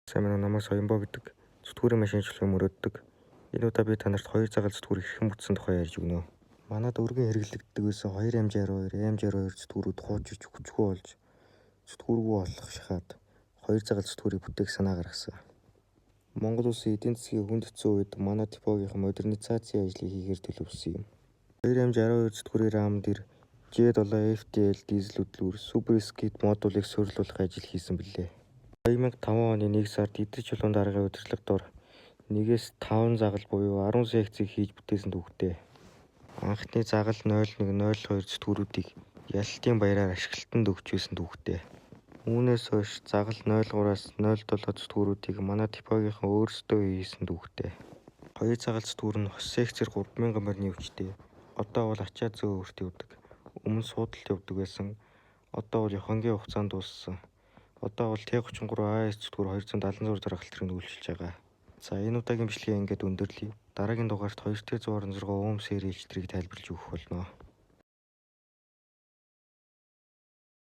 Сайн байна уу? Намайг Соёнбоо гэдэг. Зүтгүүрийн машин шинжилгээ мөрөөддөг. Энэ удаа би та нарт хоёр загаал зүтгүүр хэрхэн бүтсэн тухай ярьж өгнө. Манад өргөн хэрэглэгддэг байсан 2M62, M62 зүтгүүрүүд хуучирч хүчгүй болж зүтгүүргүй болох шахаад хоёр загаал зүтгүүрийг бүтээх санаа гаргасан. Монгол улсын эдийн засгийн хүнд хэцүү үед манай депогийнхан модернизацийн ажлыг хийхээр төлөвлөсөн юм. 2M62 зүтгүүрийн рам дээр J7 FDL дизель хөдөлгүүр Super Skid модулыг суурилуулах ажил хийсэн билээ. 2005 оны 1 сард Идэр чулуун даргын удирдлага дор 1-5 загал буюу 10 секцийг хийж бүтээсэн түүхтэй. Анхны загал 01 02 зүтгүүрүүдийг ялалтын баяраар ашиглалтанд өгч байсан түүхтэй. Үүнээс хойш загал 03-аас 07 зүтгүүрүүдийг манай депогийнхан өөрсдөө хийсэн түүхтэй. Хоёр загаал зүтгүүр нь хос секцээр 3000 морины хүчтэй. Одоо бол ачаа зөө өрт явдаг. Өмнө суудалд явдаг байсан. Одоо бол Японгийн хугацаанд дууссан. Одоо бол Т33 АС зүтгүүр 276 даргалт тэрэг үйлчилж байгаа. За, энэ удаагийн бичлэгээ ингээд өндөрлөе. Дараагийн дугаарт 2Т 116 ОМ сери элчтрийг тайлбарлаж өгөх болно.